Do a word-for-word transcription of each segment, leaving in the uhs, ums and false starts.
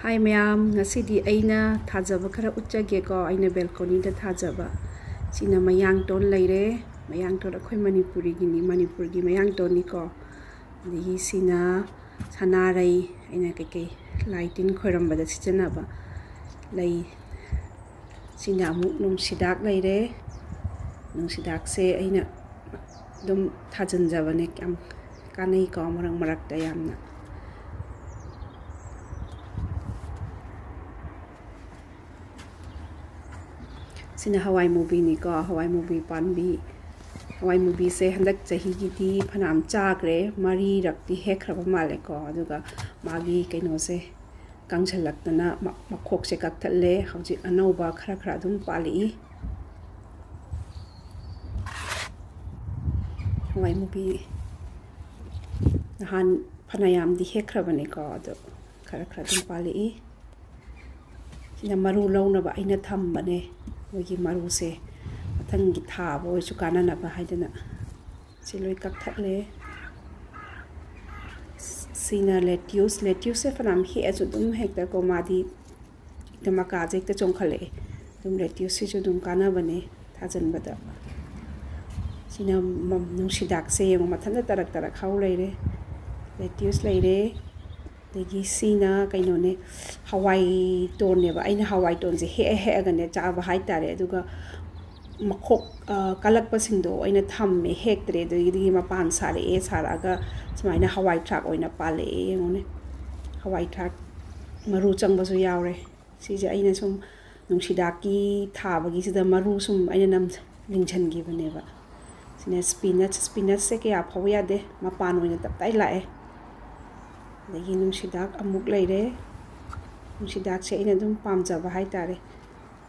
ꯍꯥꯏ ꯃꯌꯥꯝ, ꯉꯁꯤꯗꯤ ꯑꯩꯅ ꯊꯥꯖꯕ ꯈꯔ ꯎꯠꯆꯒꯦꯀꯣ, ꯑꯩꯅ ꯕꯦꯜꯀꯣꯅꯤꯗ ꯊꯥꯖꯕ꯫ ꯁꯤꯅ ꯃꯌꯥꯡꯇꯣꯟ ꯂꯩꯔꯦ, ꯃꯌꯥꯡꯇꯣꯟ ꯑꯩꯈꯣꯏ ꯃꯅꯤꯄꯨꯔꯤꯒꯤꯅꯤ, ꯃꯅꯤꯄꯨꯔꯒꯤ ꯃꯌꯥꯡꯇꯣꯟꯅꯤꯀꯣ꯫ ꯑꯗꯒꯤ ꯁꯤꯅ ꯁꯅꯥꯔꯩ, ꯑꯩꯅ ꯀꯩꯀꯩ ꯂꯥꯏ ꯇꯤꯟ ꯈꯣꯏꯔꯝꯕꯗ ꯁꯤꯖꯤꯟꯅꯕ ꯂꯩ꯫ ꯁꯤꯅ ꯑꯃꯨꯛ ꯅꯨꯡꯁꯤꯗꯥꯛ ꯂꯩꯔꯦ꯫ ꯅꯨꯡꯁꯤꯗꯥꯛꯁꯦ ꯑꯩꯅ ꯑꯗꯨꯝ ꯊꯥꯖꯤꯟꯖꯕꯅꯦ, ꯌꯥꯝ ꯀꯥꯟꯅꯩꯀꯣ, ꯃꯔꯛ ꯃꯔꯛꯇ ꯌꯥꯝꯅ꯫ ꯁꯤꯅ ꯍꯋꯥꯏ ꯃꯨꯕꯤꯅꯤꯀꯣ, ꯍꯋꯥꯏ ꯃꯨꯕꯤ ꯄꯥꯝꯕꯤ꯫ ꯍꯋꯥꯏ ꯃꯨꯕꯤꯁꯦ ꯍꯟꯗꯛ ꯆꯍꯤꯒꯤꯗꯤ ꯐꯅꯌꯥꯝ ꯆꯥꯈ꯭ꯔꯦ, ꯃꯔꯤꯔꯛꯇꯤ ꯍꯦꯛꯈ꯭ꯔꯕ ꯃꯥꯜꯂꯦꯀꯣ꯫ ꯑꯗꯨꯒ ꯃꯥꯒꯤ ꯀꯩꯅꯣꯁꯦ ꯀꯪꯁꯜꯂꯛꯇꯅ ꯃ-, ꯃꯈꯣꯛꯁꯦ ꯀꯛꯊꯠꯂꯦ꯫ ꯍꯧꯖꯤꯛ ꯑꯅꯧꯕ ꯈꯔ ꯈꯔ ꯑꯗꯨꯝ ꯄꯥꯜꯂꯛꯏ꯫ ꯍꯋꯥꯏ ꯃꯨꯕꯤ ꯅꯍꯥꯟ ꯐꯅꯌꯥꯝꯗꯤ ꯍꯦꯛꯈ꯭ꯔꯕꯅꯦꯀꯣ, ꯑꯗꯣ ꯈꯔ ꯈꯔ ꯑꯗꯨꯝ ꯄꯥꯜꯂꯛꯏ꯫ ꯁꯤꯅ ꯃꯔꯨ ꯂꯧꯅꯕ ꯑꯩꯅ ꯊꯝꯕꯅꯦ, ꯃꯣꯏꯒꯤ ꯃꯔꯨꯁꯦ ꯃꯊꯪꯒꯤ ꯊꯥꯕ ꯑꯣꯏꯔꯁꯨ ꯀꯥꯟꯅꯅꯕ ꯍꯥꯏꯗꯅ꯫ ꯁꯤ ꯂꯣꯏ ꯀꯛꯊꯠꯂꯦ꯫ ꯁꯤꯅ ꯂꯦꯇ꯭ꯌꯨꯁ꯫ ꯂꯦꯇ꯭ꯌꯨꯁꯁꯦ ꯐꯅꯌꯥꯝ ꯍꯦꯛꯑꯁꯨ ꯑꯗꯨꯝ ꯍꯦꯛꯇꯀꯣ, ꯃꯥꯗꯤ ꯍꯦꯛꯇ ꯃꯀꯥꯁꯦ ꯍꯦꯛꯇ ꯆꯣꯡꯈꯠꯂꯛꯑꯦ꯫ ꯑꯗꯨꯝ ꯂꯦꯇ꯭ꯌꯨꯁꯁꯤꯁꯨ ꯑꯗꯨꯝ ꯀꯥꯟꯅꯕꯅꯦ ꯊꯥꯖꯤꯟꯕꯗ꯫ ꯁꯤꯅ ꯃ-, ꯅꯨꯡꯁꯤꯗꯥꯛꯁꯦ ꯌꯦꯡꯉꯣ, ꯃꯊꯟꯇ ꯇꯔꯛ ꯇꯔꯛ ꯍꯧ ꯂꯩꯔꯦ꯫ ꯂꯦꯇ꯭ꯌꯨꯁ ꯂꯩꯔꯦ꯫ ꯑꯗꯒꯤ ꯁꯤꯅ ꯀꯩꯅꯣꯅꯦ, ꯍꯋꯥꯏ ꯇꯣꯟꯅꯦꯕ꯫ ꯑꯩꯅ ꯍꯋꯥꯏ ꯇꯣꯟꯁꯦ ꯍꯦꯛꯑ ꯍꯦꯛꯑꯒꯅꯦ ꯆꯥꯕ ꯍꯥꯏꯇꯥꯔꯦ꯫ ꯑꯗꯨꯒ ꯃꯈꯣꯛ, ꯑ, ꯀꯜꯂꯛꯄꯁꯤꯡꯗꯣ ꯑꯩꯅ ꯊꯝꯃꯦ, ꯍꯦꯛꯇ꯭ꯔꯦ꯫ ꯑꯗꯨꯗꯒꯤ ꯃꯄꯥꯟ ꯁꯥꯔꯛꯑꯦ, ꯁꯥꯔꯛꯑꯒ ꯁꯨꯃꯥꯏꯅ ꯍꯋꯥꯏ ꯊ꯭ꯔꯥꯛ ꯑꯣꯏꯅ ꯄꯥꯜꯂꯛꯑꯦ꯫ ꯌꯦꯡꯉꯨꯅꯦ, ꯍꯋꯥꯏ ꯊ꯭ꯔꯥꯛ ꯃꯔꯨ ꯆꯪꯕꯁꯨ ꯌꯥꯎꯔꯦ꯫ ꯁꯤꯁꯦ ꯑꯩꯅ ꯁꯨꯝ ꯅꯨꯡꯁꯤꯗꯥꯛꯀꯤ ꯊꯥꯕꯒꯤꯁꯤꯗ ꯃꯔꯨ ꯁꯨꯝ ꯑꯩꯅ ꯅꯝ-, ꯂꯤꯡꯁꯤꯟꯈꯤꯕꯅꯦꯕ꯫ ꯁꯤꯅ ꯁ꯭ꯄꯤꯅꯠꯁ꯫ ꯁ꯭ꯄꯤꯅꯠꯁꯁꯦ ꯀꯌꯥ ꯐꯧ ꯌꯥꯗꯦ, ꯃꯄꯥꯟ ꯑꯣꯏꯅ ꯇꯞꯇꯥꯏ ꯂꯥꯛꯑꯦ꯫ ꯑꯗꯒꯤ ꯅꯨꯡꯁꯤꯗꯥꯛ ꯑꯃꯨꯛ ꯂꯩꯔꯦ꯫ ꯅꯨꯡꯁꯤꯗꯥꯛꯁꯦ ꯑꯩꯅ ꯑꯗꯨꯝ ꯄꯥꯝꯖꯕ ꯍꯥꯏꯇꯥꯔꯦ꯫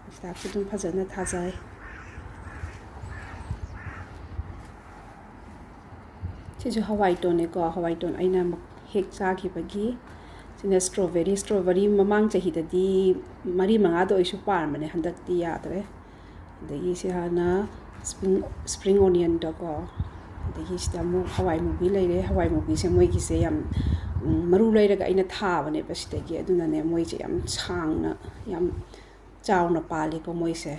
ꯅꯨꯡꯁꯤꯗꯥꯛꯁꯦ ꯑꯗꯨꯝ ꯐꯖꯅ ꯊꯥꯖꯩ꯫ ꯁꯤꯁꯨ ꯍꯋꯥꯏ ꯇꯣꯟꯅꯦꯀꯣ, ꯍꯋꯥꯏ ꯇꯣꯟ ꯑꯩꯅ ꯃ-, ꯍꯦꯛ ꯆꯥꯈꯤꯕꯒꯤ꯫ ꯁꯤꯅ ꯁ꯭ꯇ꯭ꯔꯣꯕꯦꯔꯤ꯫ ꯁ꯭ꯇ꯭ꯔꯣꯕꯦꯔꯤ ꯃꯃꯥꯡ ꯆꯍꯤꯗꯗꯤ ꯃꯔꯤ ꯃꯉꯥꯗ ꯑꯣꯏꯁꯨ ꯄꯥꯟꯕꯅꯦ, ꯍꯟꯗꯛꯇꯤ ꯌꯥꯗ꯭ꯔꯦ꯫ ꯑꯗꯒꯤ ꯁꯤ ꯍꯥꯟꯅ ꯁ꯭ꯄ꯭ꯔꯤꯡ, ꯁ꯭ꯄ꯭ꯔꯤꯡ ꯑꯣꯅꯤꯌꯟꯗꯀꯣ꯫ ꯑꯗꯒꯤ ꯁꯤꯗ ꯑꯃꯨꯛ ꯍꯋꯥꯏ ꯃꯨꯕꯤ ꯂꯩꯔꯦ꯫ ꯍꯋꯥꯏ ꯃꯨꯕꯤꯁꯦ ꯃꯣꯏꯒꯤꯁꯦ ꯌꯥꯝ ꯎꯝ, ꯃꯔꯨ ꯂꯩꯔꯒ ꯑꯩꯅ ꯊꯥꯕꯅꯦꯕ ꯁꯤꯗꯒꯤ꯫ ꯑꯗꯨꯅꯅꯦ ꯃꯣꯏꯁꯦ ꯌꯥꯝ ꯁꯥꯡꯅ, ꯌꯥꯝ ꯆꯥꯎꯅ ꯄꯥꯜꯂꯤꯀꯣ ꯃꯣꯏꯁꯦ꯫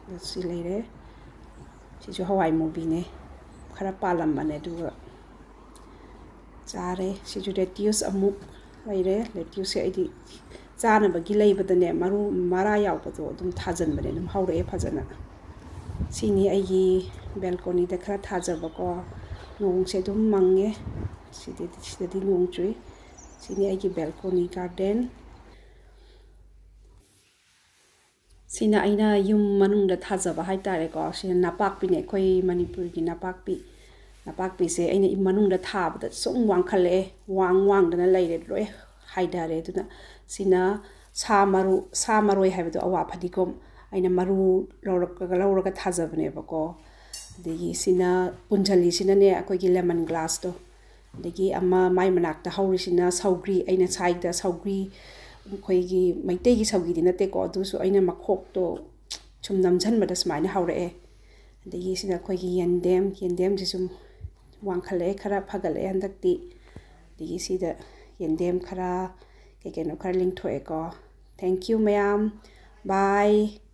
ꯑꯗꯣ ꯁꯤ ꯂꯩꯔꯦ꯫ ꯁꯤꯁꯨ ꯍꯋꯥꯏ ꯃꯨꯕꯤꯅꯦ꯫ ꯈꯔ ꯄꯥꯜꯂꯝꯕꯅꯦ, ꯑꯗꯨꯒ ꯆꯥꯔꯦ꯫ ꯁꯤꯁꯨ lettuce ꯑꯃꯨꯛ ꯂꯩꯔꯦ꯫ Lettuceꯁꯦ ꯑꯩꯗꯤ ꯆꯥꯅꯕꯒꯤ ꯂꯩꯕꯗꯅꯦ, ꯃꯔꯨ ꯃꯔꯥ ꯌꯥꯎꯕꯗꯣ ꯑꯗꯨꯝ ꯊꯥꯖꯤꯟꯕꯅꯦ, ꯑꯗꯨꯝ ꯍꯧꯔꯛꯑꯦ ꯐꯖꯅ꯫ ꯁꯤꯅꯤ ꯑꯩꯒꯤ balconyꯗ ꯈꯔ ꯊꯥꯖꯕꯀꯣ꯫ ꯅꯣꯡꯁꯦ ꯑꯗꯨꯝ ꯃꯪꯉꯦ꯫ ꯁꯤꯗꯗꯤ, ꯁꯤꯗꯗꯤ ꯅꯣꯡ ꯆꯨꯏ꯫ ꯁꯤꯅꯤ ꯑꯩꯒꯤ balcony garden꯫ ꯁꯤꯅ ꯑꯩꯅ ꯌꯨꯝ ꯃꯅꯨꯡꯗ ꯊꯥꯖꯕ ꯍꯥꯏꯇꯥꯔꯦꯀꯣ꯫ ꯁꯤꯅ ꯅꯄꯥꯛꯄꯤꯅꯦ, ꯑꯩꯈꯣꯏ ꯃꯅꯤꯄꯨꯔꯒꯤ ꯅꯄꯥꯛꯄꯤ꯫ ꯅꯄꯥꯛꯄꯤꯁꯦ ꯑꯩꯅ ꯏ-, ꯃꯅꯨꯡꯗ ꯊꯥꯕꯗ ꯁꯨꯝ ꯋꯥꯡꯈꯠꯂꯛꯑꯦ, ꯋꯥꯡ ꯋꯥꯡꯗꯅ ꯂꯩꯔꯦ, ꯂꯣꯏ ꯍꯥꯏꯊꯔꯦ꯫ ꯑꯗꯨꯅ ꯁꯤꯅ ꯁꯥ ꯃꯔꯨ, ꯁꯥ ꯃꯔꯣꯏ ꯍꯥꯏꯕꯗꯣ, ꯑꯋꯥ ꯐꯗꯤꯒꯣꯝ, ꯑꯩꯅ ꯃꯔꯨ ꯂꯧꯔꯛꯑꯒ, ꯂꯧꯔꯒ ꯊꯥꯖꯕꯅꯦꯕꯀꯣ꯫ ꯑꯗꯒꯤ ꯁꯤꯅ, ꯄꯨꯟꯖꯜꯂꯤꯁꯤꯅꯅꯦ, ꯑꯩꯈꯣꯏꯒꯤ lemon grassꯇꯣ꯫ ꯑꯗꯒꯤ ꯑꯃ ꯃꯥꯏ ꯃꯅꯥꯛꯇ ꯍꯧꯔꯤꯁꯤꯅ ꯁꯧꯒ꯭ꯔꯤ꯫ ꯑꯩꯅ ꯁꯥꯏꯗ ꯁꯧꯒ꯭ꯔꯤ, ꯑꯩꯈꯣꯏꯒꯤ ꯃꯩꯇꯩꯒꯤ ꯁꯧꯒ꯭ꯔꯤꯗꯤ ꯅꯠꯇꯦꯀꯣ, ꯑꯗꯨꯁꯨ ꯑꯩꯅ ꯃꯈꯣꯛꯇꯣ ꯁꯨꯝ ꯅꯝꯁꯤꯟꯕꯗ ꯁꯨꯃꯥꯏꯅ ꯍꯧꯔꯛꯑꯦ꯫ ꯑꯗꯒꯤ ꯁꯤꯅ ꯑꯩꯈꯣꯏꯒꯤ ꯌꯦꯟꯗꯦꯝ, ꯌꯦꯟꯗꯦꯝꯁꯤ ꯁꯨꯝ ꯋꯥꯡꯈꯠꯂꯛꯑꯦ, ꯈꯔ ꯐꯒꯠꯂꯛꯑꯦ ꯍꯟꯗꯛꯇꯤ꯫ ꯑꯗꯒꯤ ꯁꯤꯗ ꯌꯦꯟꯗꯦꯝ ꯈꯔ, ꯀꯩ ꯀꯩꯅꯣ ꯈꯔ ꯂꯤꯡꯊꯣꯛꯑꯦꯀꯣ꯫ Thank you ꯃꯌꯥꯝ꯫ Bye꯫